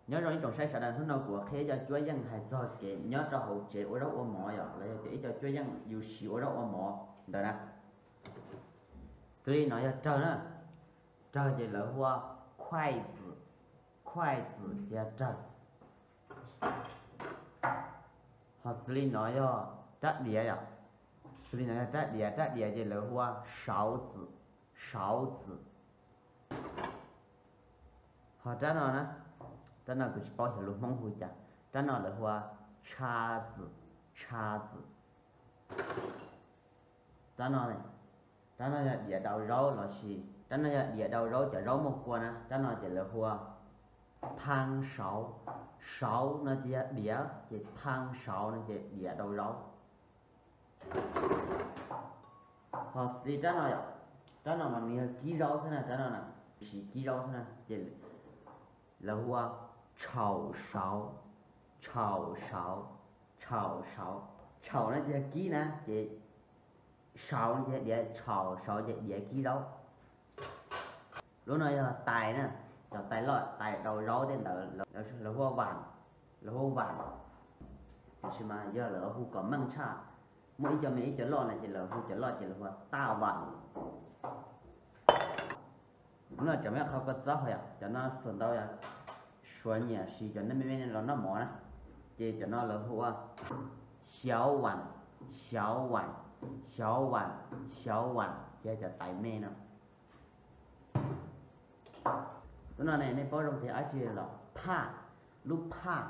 Nyob zoo ib tsoom saib sawv daws, hnub no kuv qhia ib co cuab yeej hais txog kev nyob rau hauv tsev ua zaub ua mov yom, los yog tias ib co cuab yeej yus siv ua zaub ua mov ntawd na. Xws li no yog rawg na, rawg ces lawv hu ua 筷子, 筷子 ces yog rawg. Ho xws li no yog rab diav yom, xws li no yog rab diav, rab diav ces lawv hu ua 勺子, 勺子. Ho rab no na, rab no kuv tsis paub xyov lus Hmoob hu cas, rab no lawv hu ua 叉子, 叉子. Rab no, rab no yog diav daus zaub los sis rab no yog diav daus zaub, cov zaub muaj kua na, rab no ces lawv hu ua 汤勺, 勺 no ces yog diav, ces 汤勺 no ces diav daus zaub. Ho xws li rab no yom, rab no mas nws yog kib zaub xwb na, rab no na, siv kib zaub xwb na, ces lawv hu ua 炒勺, 炒勺, 炒勺. 炒 no ces yog kib na, ces 勺 no ces diav, 炒勺 ces diav kib zaub. Lub no yog tais na, cov tais loj tais daus zaub tej ntawd lawv hu ua 碗, lawv hu ua 碗. Tiam sis mas yog lawv hu kom meej tshaj, muaj ib co me ib co loj na ces lawv hu cov loj ces lawv hu ua 大碗. Lub no cov me qhov kua txob hos yom, cov no xuas ntau yog Suav nyiam siv cov nej me me los noj mov na, ces cov no lawv hu ua 小碗, 小碗, 小碗, 小碗 ces cov tais me no. Lub no ne nej paub zoo tias dab tsi los phaj, lub phaj,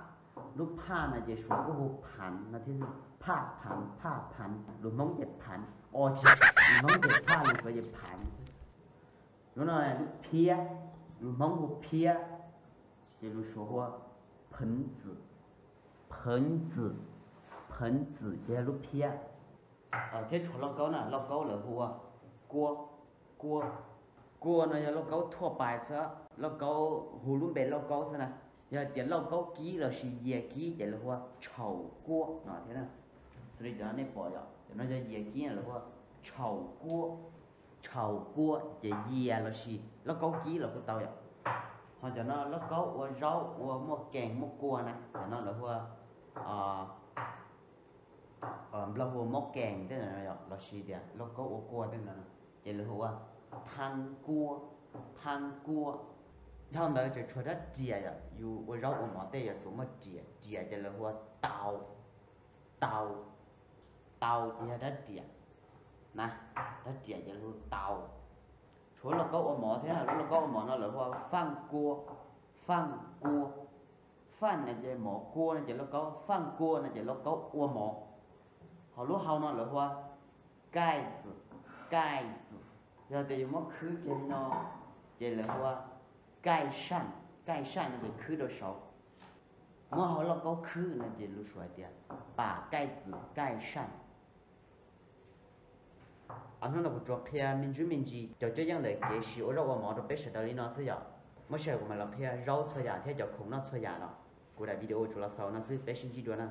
lub phaj no ces Suav kuj hu 盘 no thiab, phaj, 盘, phaj, 盘, lus Hmoob ces 盘, o, lus Hmoob ces phaj, lus Suav ces 盘. Lub no lub phiab, lus Hmoob hu phiab, ces lus Suav hu ua 盆子, 盆子, 盆子 ces yog lub phiab. Thiab tshuav lauj kaub na, lauj kaub lawv hu ua kuab, kuab, kuab no yog lauj kaub thuaj pais xwb, lauj kaub hu lub npe lauj kaub xwb na. Yog tias lauj kaub kib los sis yias kib ces lawv hu ua 炒锅 no thiab. Xws li cov no nej pom yom, cov no yog yias kib lawv hu ua 炒锅, 炒锅 ces yias los sis lauj kaub kib los kuj tau yom. Ho cov no lauj kaub ua zaub ua muaj kees muaj kua na, cov no lawv hu ua, Nplog hu ua หม้อแกง tej ntawd los sis tias lauj kaub ua kua tej ntawd, ces lawv hu ua 汤锅, 汤锅. Dhau ntawd tseem tshuav rab riam yom, yus ua zaub ua mov tej yuav tsum muaj riam, riam ces lawv hu ua 刀, 刀, 刀 ces yog rab riam na, rab riam ces lawv hu 刀. Tshuav lauj kaub ua mov thiab, lub lauj kaub ua mov no lawv hu ua 饭锅, 饭锅, 饭 no ces mov, 锅 no ces lauj kaub, 饭锅 no ces lauj kaub ua mov. Ho lub hau no lawv hu ua 盖子, 盖子. Yog tias yus muab khwb kiag li no ces lawv hu ua 盖扇, 盖扇 no ces khwb rau saud. Muab hau lauj kaub khwb no ces lus Suav hais tias 把盖子盖上. Hnub no kuv tsuas qhia me ntsis me ntsis cov cuab yeej ntawm kev siv ua zaub ua mov rau peb sawv daws li no xwb yom. Muaj sij hawm kuv mam los qhia zaub txhua yam thiab cov khoom noj txhua yam no. Kuv daim video tsuas los xaus no xwb, peb sib ntsib dua na.